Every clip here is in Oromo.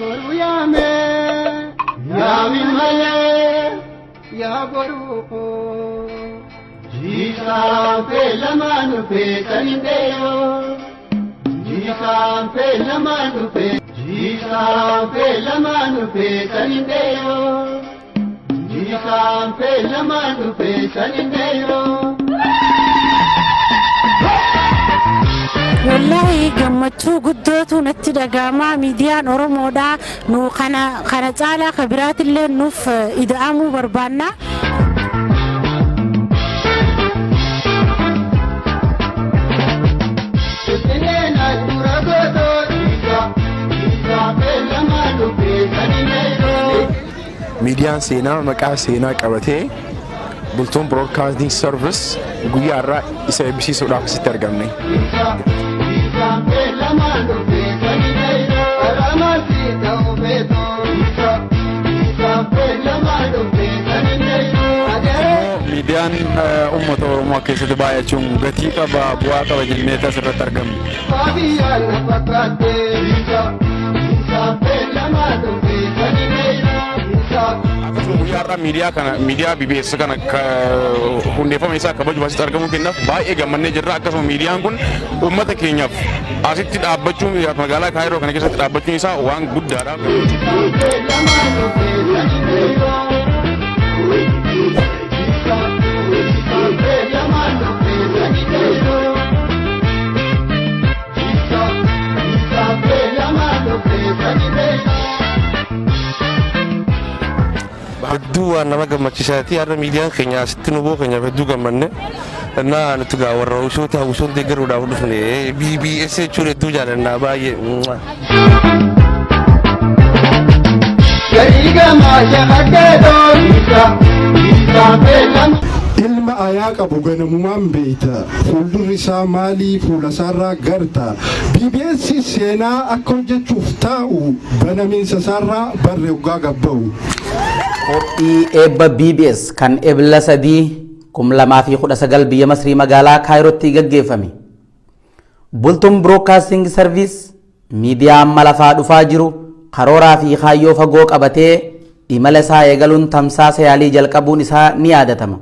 Boru yaamee yaami malee yaa boruu koo. Jiisaan beelamaan dhufee kan hin deeyoo. Jiisaan beelamaan dhufee. Jiisaan beelamaan dhufee kan hin deeyoo. Jiisaan beelamaan dhufee kan hin deeyoo. Wallaahi gammachuu guddootu natti dhaga'ama. Miidiyaan Oromoodha. Nu kana kana caalaa ka biraatillee nuuf ida'amuu barbaanna. Finfinneen handhuura gootoo jiisaa. Jiisaan beelamaan dhufee kan hin deeyoo. Miidiyaan seenaa maqaa seenaa qabatee Bultuun Broadcasting Service guyyaa irraa isa eebbisiisuudhaaf asitti argamne. Jiisaan beelamaan dhufee kan hin deeyoo. Araamaatti ta'uu beekoo. Jiisaan beelamaan dhufee kan hin deeyoo. Agaree. Miidiyaan uummata Oromoo keessatti baay'achuun gatii qaba, bu'aa qaba jennee asirratti argamne. Faabiyaan na fakkaate. Jiisaan beelamaan dhufee kan hin deeyoo. Akkasuma guyyaa har'aa miidiyaa kana, miidiyaa BBS kana hundeeffama isaa kabajuuf asitti argamuu keenyaaf baay'ee gammannee jirra. Akkasuma miidiyaan kun uummata keenyaaf asitti dhaabbachuun, magaalaa Kaayiroo kana keessatti dhaabbachuun isaa waan guddaadha. Jiisaan beelamaan dhufee kan hin deeyoo. Jiisaan beelamaan dhufee kan hin deeyoo. Jiisaan beelamaan dhufee kan hin deeyoo. Hedduu waan nama gammachiisaati. Har'a miidiyaan keenya asitti nu boo keenyaaf hedduu gammanne. Innaa nuti gaa warra hawwisoota hawwisoon deeggaruudhaaf dhufne. BBS jechuun hedduu jaalannaa baay'ee. Garii gamaa shaqaqeetoo jiisaa. Jiisaan beelamaan. Ilma ayaa qabu ganamumaan beeyta. Fuuldurri isaa maalii fuula isaarraa garta. BBS seenaa akka hojjechuuf taa'u banamiinsa isaarraa barre hoggaa gabba'u. Qophii eebba BBS kan Ebla 3 2019 biyya Masrii magaalaa Kaayirootti gaggeeffame. Bultum Broadcasting Service miidiyaa amma lafaa dhufaa jiru karooraa fi kaayyoo fagoo qabatee imala isaa eegaluun tamsaasa yaalii jalqabuun isaa ni yaadatama.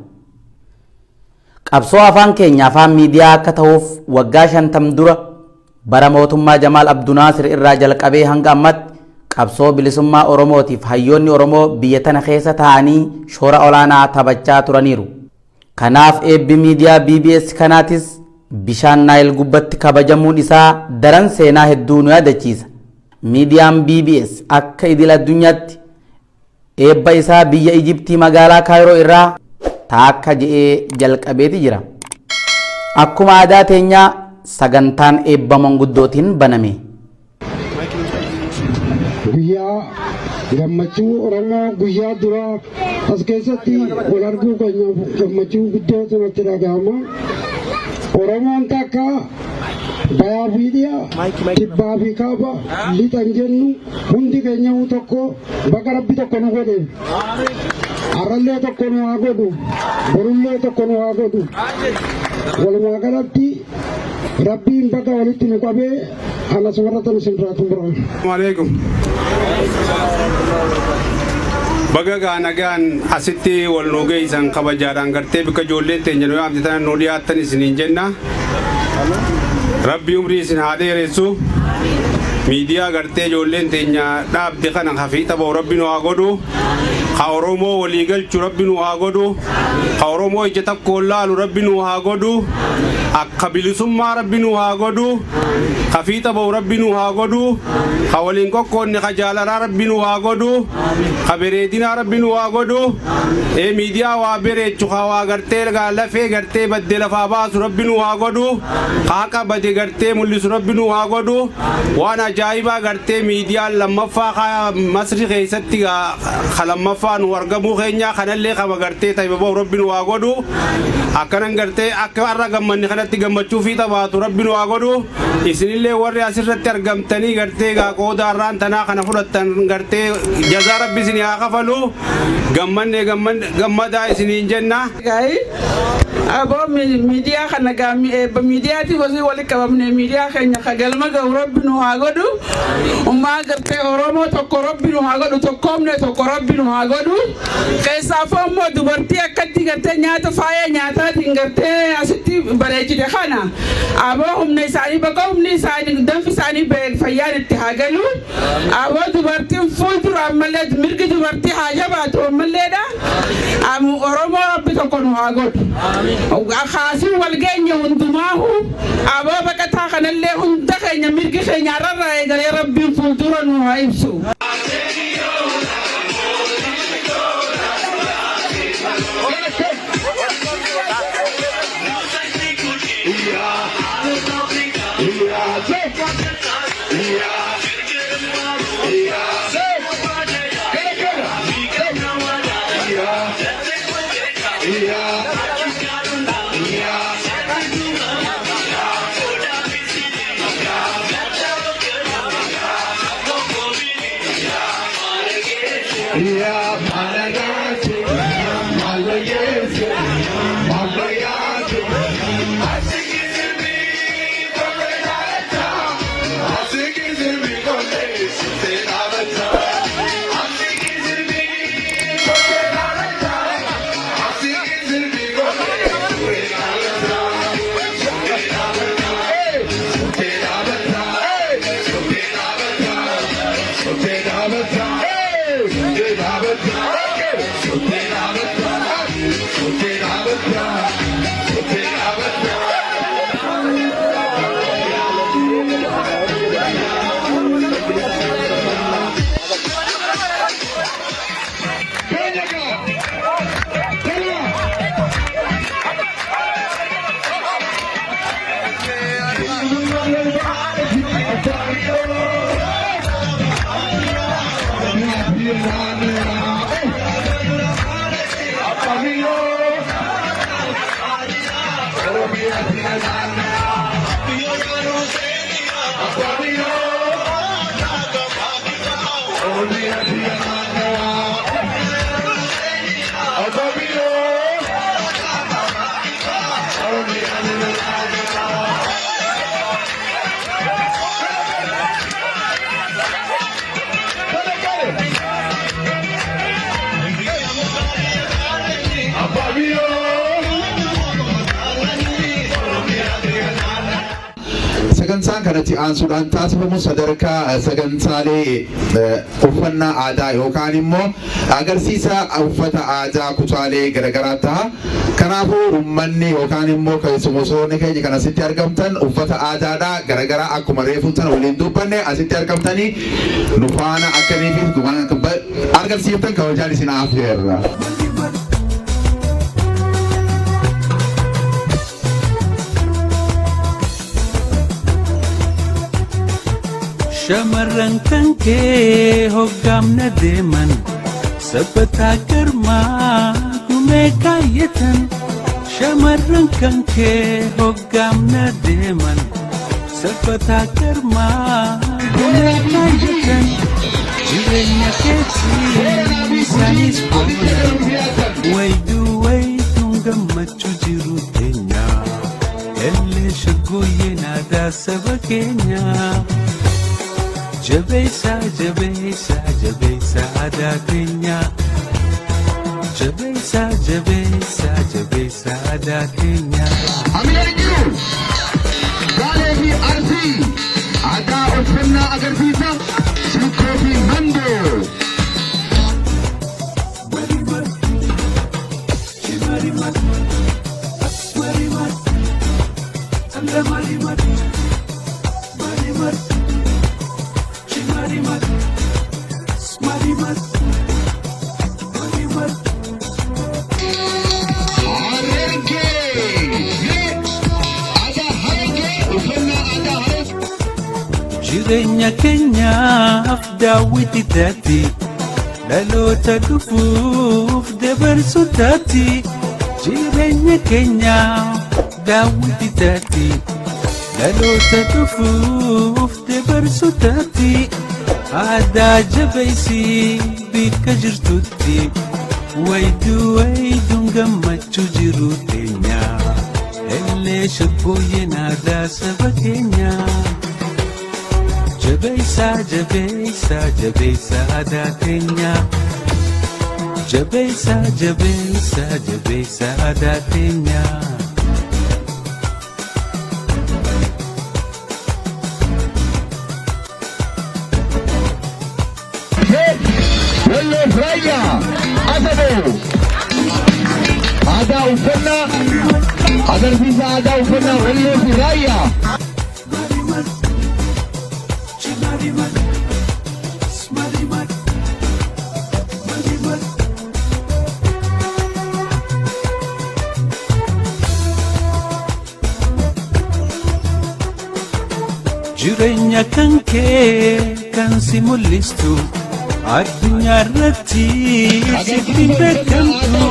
Qabsoo afaan keenya afaan miidiyaa akka ta'uuf waggaa 50 dura bara mootummaa Jamaal Abdunaasir irraa jalqabee hanga ammatti qabsoo bilisummaa Oromootiif hayyoonni Oromoo biyya tana keessa taa'anii shoora olaanaa taphachaa turaniiru. Kanaaf eebbi miidiyaa BBS kanaatis bishaan Naayil gubbatti kabajamuun isaa daran seenaa hedduu nu yaadachiisa. Miidiyaan BBS akka idil addunyaatti eebba isaa biyya Ijiptii magaalaa Kaayiroo irraa taakka je'ee jalqabeeti jira. Akkuma aadaa teenyaa sagantaan eebba manguddootiin baname. Guyyaa gammachuu Oromoo guyyaa duraa as keessatti wal arguu keenyaaf gammachuu guddootu natti dhaga'ama. Oromoon takka bayaa fi dhiyaa, kibbaa fi kaaba, lixan jennu hundi keenya tokko. Baga Rabbi tokko nu godhe. Har'allee tokko nu haa godhu. Borullee tokko nu haa godhu. Walumaa galatti Rabbiin baga walitti nu qabee ana sumarratti isin irraa xumura. Alaikum. Baga gaa nagaan asitti wal nu geessan, kabajaadhaan gartee bikka ijoolleen teenya nu yaamte tana nu dhiyaattan isiniin jenna. Rabbi umrii isin haa dheeressu. Miidiyaa gartee ijoolleen teenya dhaabde kana hafiixa ba'u Rabbi nu haa godhu. Ka Oromoo walii galchu Rabbi nu haa godhu. Ka Oromoo ija tokkoon laalu Rabbi nu haa godhu. Akka bilisummaa Rabbi nu haa godhu. Ka fiixa ba'u Rabbi nu haa godhu. Ka waliin qoqqoonne, ka jaalalaa Rabbi nu haa godhu. Ka bereedinaa Rabbi nu haa godhu. Ee, miidiyaa waa bereechu, ka waa gartee lafee gartee badde lafaa baasu Rabbi nu haa godhu. Ka haqa bade gartee mul'isu Rabbi nu haa godhu. Waan ajaa'ibaa gartee miidiyaan lammaffaa ka Masri keessatti ka lammaffaa nu argamuu keenya kanallee kama gartee taiba ba'u Rabbi nu haa godhu. Akkanan gartee akka har'a gammanni kanatti gammachuu fiixa baatu Rabbi nu haa godhu. Isinillee warri asirratti argamtanii gartee gaa qooda har'aan tanaa kana fudhattan gartee jazaa Rabbi isinii haa kafalu. Gammanne gammadaa isiniin jenna. Gaa'ii aboo miidiyaa kana gaa eebba miidiyaatiif osoo walitti qabamne, miidiyaa keenya ka galma ga'u Rabbi nu haa godhu. Ummaa gartee Oromoo tokko Rabbi nu haa godhu, tokkoomne tokko Rabbi nu haa godhu. Keessaafuu ammoo dubartii akkatti gartee nyaata faaya nyaataatiin gartee asitti bareechite kana, aboo humna isaanii bakka humni isaanii danfi isaanii fayyaan itti haa galu. Aboo dubartiin fuuldura ammallee mirgi dubartii haa jabaatu ammalleedha. Oromoo Rabbi tokko nu haa godhu. Kaasiin wal geenye hundumaahu aboo baqataa kanallee hunda keenya mirgi keenya har'arraa eegalee Rabbiin fuuldura nu haa ibsu. Sagantaan kanatti aansuudhaan taasifamu sadarkaa sagantaalee uffannaa aadaa yookaan immoo agarsiisa uffata aadaa kutaalee garaagaraa ta'a. Kanaafuu uummanni yookaan immoo keessummoonni keenya kan asitti argamtan uffata aadaadhaa garaagaraa akkuma reefuu tana waliin dubbanne asitti argamtanii nu faana akkaniif agarsiiftan kabajaan isin affeerra. Shamarran kan kee hoggaamna deeman, sabbataa garmaa gumee kaayyatan. Shamarran kan kee hoggaamna deeman, sabbataa garmaa gumee kaayyatan. Jireenya keetii isaanis boonan, wayduu wayduun gammachuu jiru teenya. Ellee shaggooyyeen aadaa saba keenyaa. Jabeessa, jabeessa, jabeessa aadaa keenya. Jabeessa, jabeessa, jabeessa aadaa keenya. Amileen jiru Baalee fi Arsii aadaa uffannaa agarsiisa Sikkoo fi Mandoo. Jireenya keenyaaf daawwiti taati, dhaloota dhufuuf dabarsu taati. Jireenya keenya daawwiti taati, dhaloota dhufuuf dabarsu taati. Aadaa jabeessi bakka jirtutti, wayituu wayituun gammachuu jiru teenya. Ellee shaggooyyeen aadaa saba keenya. Jabeessaa, jabeessaa, jabeessaa aadaa teenya. Jabeessaa, jabeessaa, jabeessaa aadaa teenya. Walloo Raayyaa Asaboo, aadaa uffannaa, agarsiisa aadaa uffannaa Walloo fi Raayyaa. Jireenya kan kee kan si mul'istu, addunyaa irratti sitti beekamtu.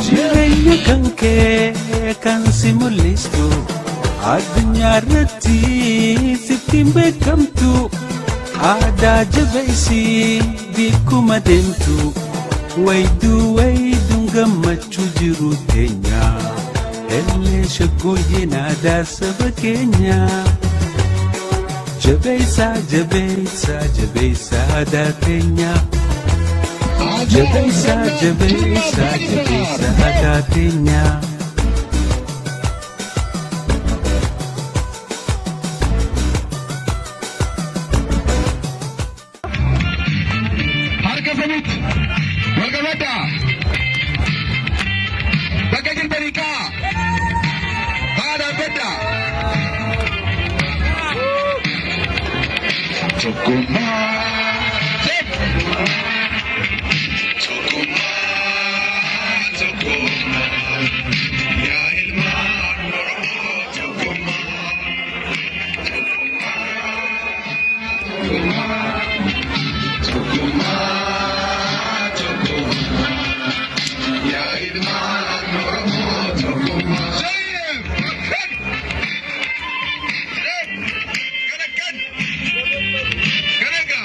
Jireenya kan kee kan si mul'istu, addunyaa irratti sitti beekamtu. Aadaa jabeessi bikkuma deemtu, wayituu wayituun gammachuu jiru teenya. Ellee shaggooyyeen aadaa saba keenya. Jabeessaa, jabeessaa, jabeessaa aadaa teenya. Jabeessaa, jabeessaa, jabeessaa aadaa teenya. Harka samitti wal qabadhaa. Bakka jirtanii ka'a. Haa dhaabbadhaa. Tokkummaa. Tokkummaa, tokkummaa. Yaa ilmaan Oromoo, tokkummaa. Tokkummaa, tokkummaa, tokkummaa. Yaa ilmaan Oromoo, tokkummaa. Gana.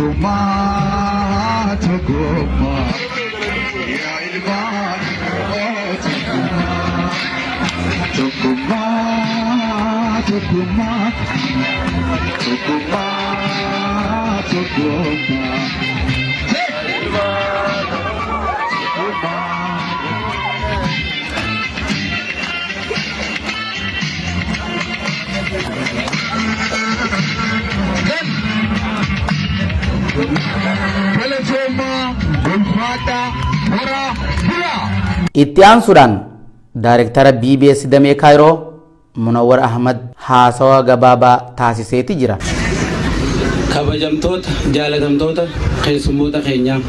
Tokkummaa, tokkummaa, yaa ilmaan tokkummaa, tokkummaa, tokkummaa, tokkummaa, tokkummaa, ilmaan tokkummaa. Galatoomaa, ulfaadhaa, horaa bulaa. Itti aansuudhaan Daayirektara BBS Damee Kaayiroo Munawwar Ahmad haasawa gabaabaa taasiseeti jira. Kabajamtoota, jaalatamtoota keessummoota keenyaa,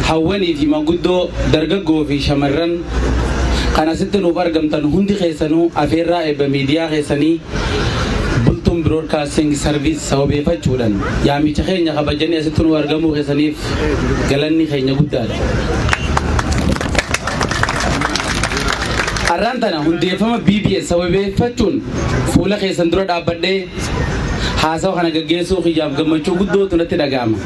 hawwanii fi manguddoo, dargaggoo fi shamarran kan asitti nuuf argamtan hundi keessanuu, afeerraa eebba miidiyaa keessanii Bultum Broadcasting Service sababeeffachuudhaan yaamicha keenya kabajanii asitti nu argamuu keessaniif galanni keenya guddaadha. Arraan tana hundeeffama BBS sababeeffachuun fuula keessan dura dhaabbadhee haasawa kana gaggeessuu kiyyaaf gammachuu guddootu natti dhaga'ama.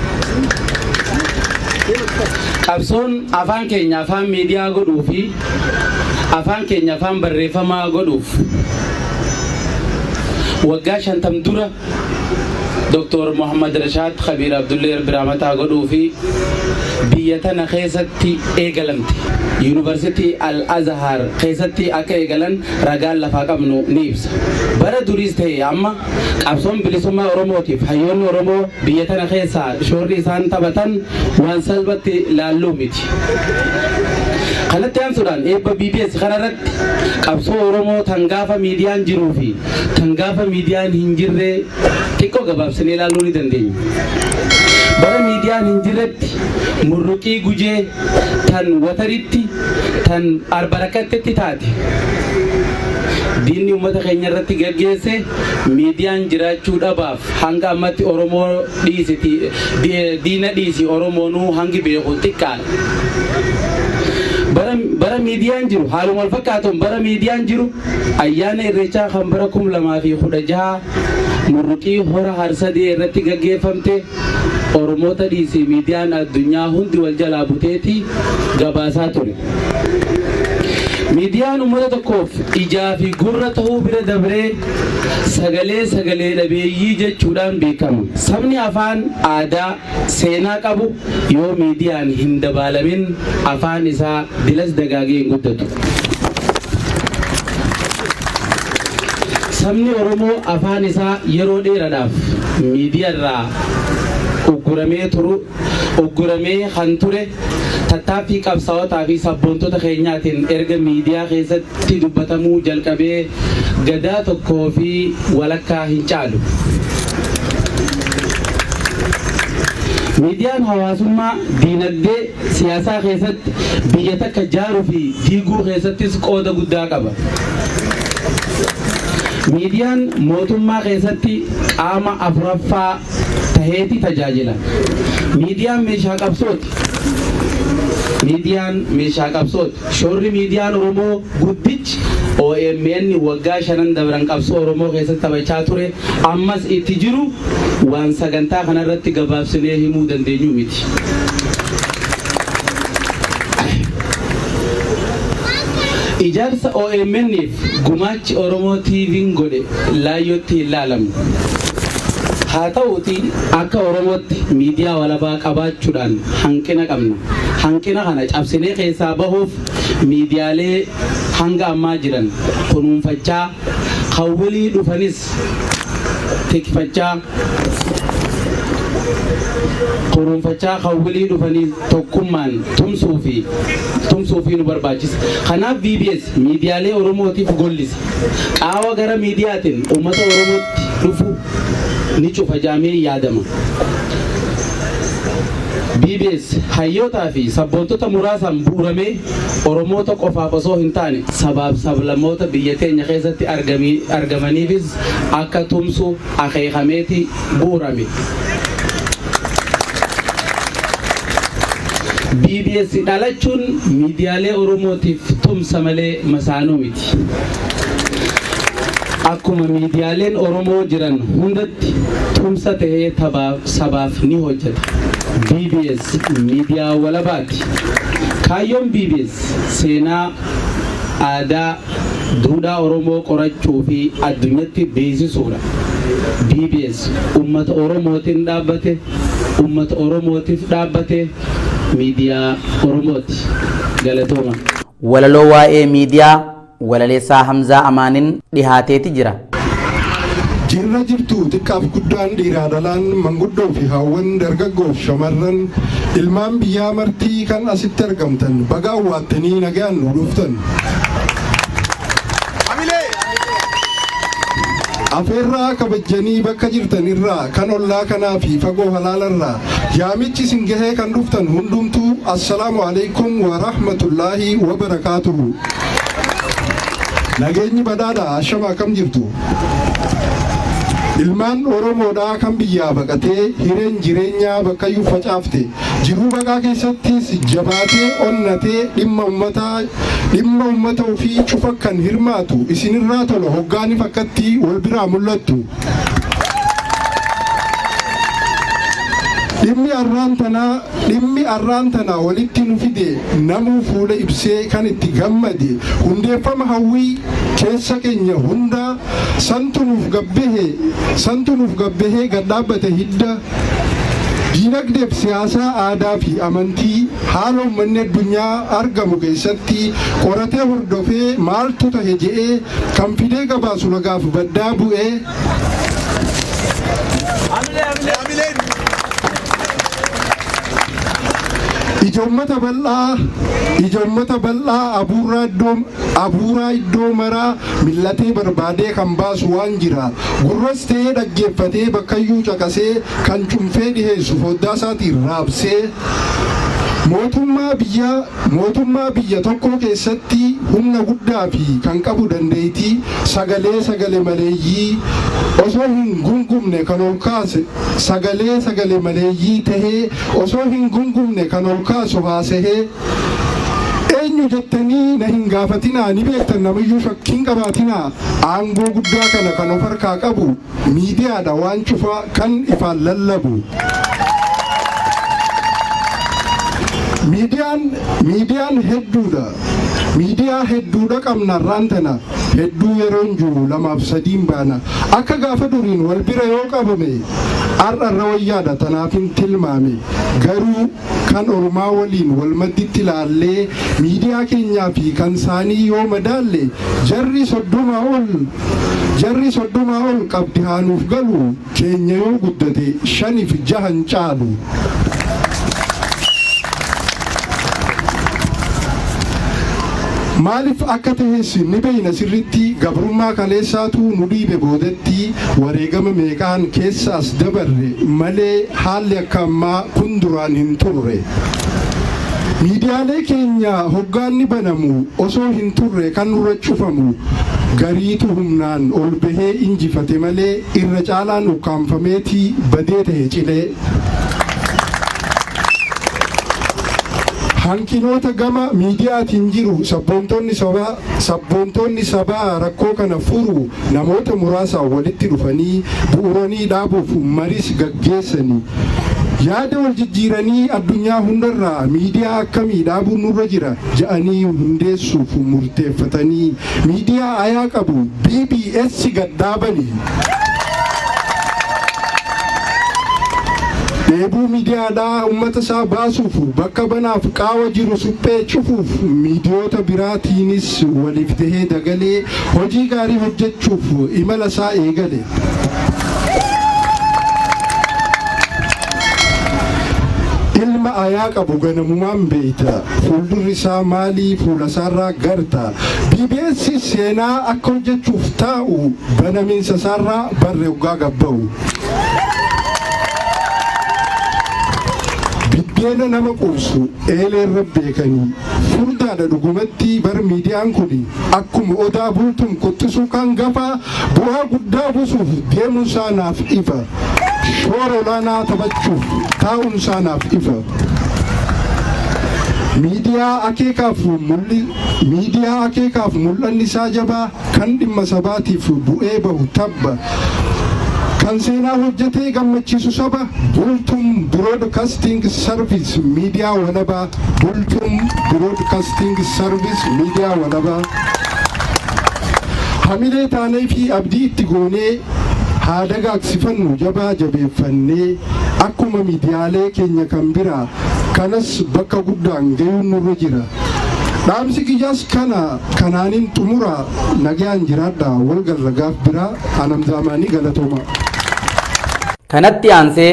Qabsoon afaan keenya afaan miidiyaa godhuu fi afaan keenya afaan barreeffamaa godhuuf waggaa 50 dura Dr. Muhammad Rashaad Khabiir Abdullee Biramataa godhuu fi biyya tana keessatti eegalamte. Yuunivarsiitii Al-Azhar keessatti akka eegalan ragaan lafaa qabnu ni ibsa. Bara duriis ta'e amma qabsoon bilisummaa Oromootiif hayyoonni Oromoo biyya tana keessaa shoorri isaan taphatan waan salphatti laalluu miti. Kanatti aansuudhaan eebba BBS kanarratti qabsoo Oromoo tan gaafa miidiyaan jiruu fi tan gaafa miidiyaan hin jirre xiqqoo gabaabsinee ilaaluu ni dandeenya. Bara miidiyaan hin jirretti murruqii Gujee tan Wataritti tan Arbarakattetti taate diinni uummata keenya irratti gaggeesse miidiyaan jiraachuu dhabaaf hanga ammatti Oromoo dhiisiti, diina dhiisi, Oromoonuu hangi beeku xiqqaadha. Bara miidiyaan jiru, haaluma wal fakkaatuun bara miidiyaan jiru ayyaana Irreechaa kan bara 2016 murruqii Hora Harsadee irratti gaggeeffamte Oromoota dhiisi miidiyaan addunyaa hundi wal jalaa buteeti gabaasaa ture. Miidiyaan uummata tokkoof ijaa fi gurra ta'uu bira dabree sagalee sagalee dhabeeyyii jechuudhaan beekama. Sabni afaan, aadaa, seenaa qabu yoo miidiyaan hin dabaalamin afaan isaa dilas dagaagee hin guddatu. Sabni Oromoo afaan isaa yeroo dheeradhaaf miidiyaarraa ugguramee turu ugguramee kan ture tattaaffii qabsaa'otaa fi sabboontota keenyaatiin erga miidiyaa keessatti dubbatamuu jalqabee gadaa tokkoo fi walakkaa hin caalu. Miidiyaan hawaasummaa diinagdee siyaasaa keessatti biyya takka jaaruu fi diiguu keessattis qooda guddaa qaba. Miidiyaan mootummaa keessatti qaama afuraffaa taheeti tajaajila. Miidiyaan meeshaa qabsooti. Miidiyaan meeshaa qabsooti. Shoorri miidiyaan Oromoo guddichi OMN waggaa shanan dabran qabsoo Oromoo keessatti taphachaa ture ammas itti jiru waan sagantaa kanarratti gabaabsinee himuu dandeenyu miti. Ijaarsa OMN'f gumaachi Oromoo TV'n godhe laayyootti hin laalamu. Haa ta'uutii akka Oromootti miidiyaa walabaa qabaachuudhaan hanqina qabna. Hanqina kana cabsinee keessaa bahuuf miidiyaalee hanga ammaa jiran kunuunfachaa, kan walii dhufanis tikfachaa, Kuruunfachaa kan walii dhufanii tokkummaan tumsuu fi nu barbaachisa. Kanaaf BBS miidiyaalee Oromootiif gollisa. Qaawa gara miidiyaatiin uummata Oromootti dhufu ni cufa jaamee yaadama. BBS hayyootaa fi sabboontota muraasaan bu'uuramee Oromoota qofaaf osoo hin taane sabaaf sablammoota biyya teenya keessatti argamaniifis akka tumsu akeekameeti bu'uurame. BBS dhalachuun miidiyaalee Oromootiif tumsa malee masaanuu miti. Akkuma miidiyaaleen Oromoo jiran hundatti tumsa tahee sabaaf ni hojjeta. BBS miidiyaa walabaati. Kaayyoon BBS seenaa, aadaa, duudhaa Oromoo qorachuu fi addunyatti beeksisuudha. BBS uummata Oromootiin dhaabbate, uummata Oromootiif dhaabbate, miidiyaa Oromooti. Galatooma. Walaloo waa'ee miidiyaa walaleessaa Hamzaa Amaanin dhihaateeti jira. Jirra jirtu, xiqqaaf guddaan, dhiiraa dhalaan, manguddoo fi haawwan, dargaggoo fi shamarran, ilmaan biyyaa martii kan asitti argamtan, baga awwaattanii nagaan nu dhuftan. Afeerraa kabajjanii bakka jirtan irraa, kan ollaa kanaa fi fagoo halaalarraa yaamichi isin gahee kan dhuftan hundumtuu, assalaamu alaikum wa rahmatullaahi wa barakaatuhu. Nageenyi badhaadha, ashama, akkam jirtu? Ilmaan Oromoodhaa kan biyyaa baqatee hireen jireenyaa bakkayyuu facaafte, jiruu baqaa keessattis jabaatee onnatee dhimma ummata ofii cufa kan hirmaatu isinirraa tola hoggaaniif akkatti wal biraa mul'attu. Dhimmi arraan tanaa walitti nu fide, namuu fuula ibsee kan itti gammade, hundeeffama hawwii keessa keenya hunda santu nuuf gabbahee gad dhaabbate. Hidda diinagdeef, siyaasaa, aadaa fi amantii haala uummanni addunyaa argamu keessatti qoratee hordofee maaltu tahe je'ee kan fidee gabaasu lagaaf baddaa bu'ee ija ummata bal'aa abuuraa iddoo maraa millatee barbaadee kan baasu waan jira gurras ta'ee dhaggeeffatee bakkayyuu caqasee kan cunfee dhiheessu foddaa isaatiin raabsee mootummaa biyya tokko keessatti humna guddaa fi kan qabu dandeettii sagalee maleeyyii osoo hin gungumne kan ol kaase, sagalee maleeyyii tahee osoo hin gungumne kan ol kaasu haasahee eenyu jettanii na hin gaafatinaa, ni beektan, namiyyuu shakkiin qabaatinaa. Aangoo guddaa kana kan of harkaa qabu miidiyaadha, waan cufaa kan ifaan lallabu. Miidiyaan hedduudha. Miidiyaa hedduudha qabna irraan tana. Hedduu yeroon jiru lamaaf sadiin baana. Akka gaafa duriin wal bira yoo qabame har'a irra wayyaadha, tanaafin tilmaame. Garuu kan ormaa waliin wal madditti ilaallee miidiyaa keenyaa fi kan isaanii yoo madaalle, jarri 30 ol qabdi haanuuf galu, keenya yoo guddate shaniif jahan caalu. Maaliif akka tahes ni beeyna sirritti, gabrummaa kaleessaatu nu dhiibe, boodatti wareegama meeqaan keessa as dabarre malee haalli akka ammaa kun duraan hin turre. Miidiyaalee keenya hoggaanni banamu osoo hin turre kan nurra cufamu, gariitu humnaan ol bahee injifate malee irra caalaan ukkaanfameetii badee tahe cilee. Hanqinoota gama miidiyaatiin jiru sabboontonni sabaa rakkoo kana furu namoota muraasaan walitti dhufanii bu'uranii dhaabuuf maris gaggeessanii, yaada wal jijjiiranii, addunyaa hundarraa miidiyaa akkamii dhaabuun nurra jira ja'anii hundeessuuf murteeffatanii miidiyaa ayaa qabu BBS gadhaabanii. Dheebuu miidiyaadhaa uummata isaa baasuuf, bakka banaaf qaawa jiru suphee cufuuf, miidiyoota biraatiinis waliif tahee dagalee hojii gaarii hojjechuuf imala isaa eegale. Ilma ayaa qabu ganamumaan beeyta. Fuuldurri isaa maalii fuula isaarraa garta. BBS seenaa akka hojjechuuf taa'u banamiinsa isaarraa barre hoggaa gabba'u. Biddeena nama quubsu eeleerra beekanii furdaadha dhugumatti bar miidiyaan kun akkuma odaa bultum quxisuu kan gafaa bu'aa guddaa buusuuf deemuun isaa naaf ifa. Shoora olaanaa taphachuuf taa'uun isaa naaf ifa. Miidiyaa akeekaaf mul'i miidiyaa akeekaaf mul'anni isaa jabaa kan dhimma sabaatiif bu'ee bahu tabba. Kan seenaa hojjetee gammachiisu saba Bultum Broadcasting Service miidiyaa walabaa Bultum Broadcasting Service miidiyaa walabaa. Hamilee taanee fi abdii itti goonee haa dagaagsifannu jabaa jabeeffannee akkuma miidiyaalee keenya kan biraa kanas bakka guddaan gayuun nurra jira. Dhaamsi kiyyaas kana kanaanin xumura nagaan jiraadha wal garra gaaf biraa anamzaamaanii galatooma. Kanatti aansee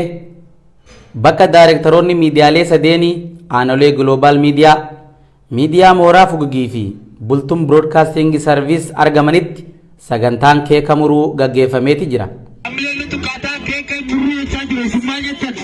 bakka daayirektaroonni miidiyaalee sadeenii aanolee Global Miidiyaa, Miidiyaa Mooraa Fugugii fi Bultum Broadcasting Service argamanitti sagantaan keeka muruu gaggeeffameeti jira. Keeka muruu jechaa jiru isin maal jettan?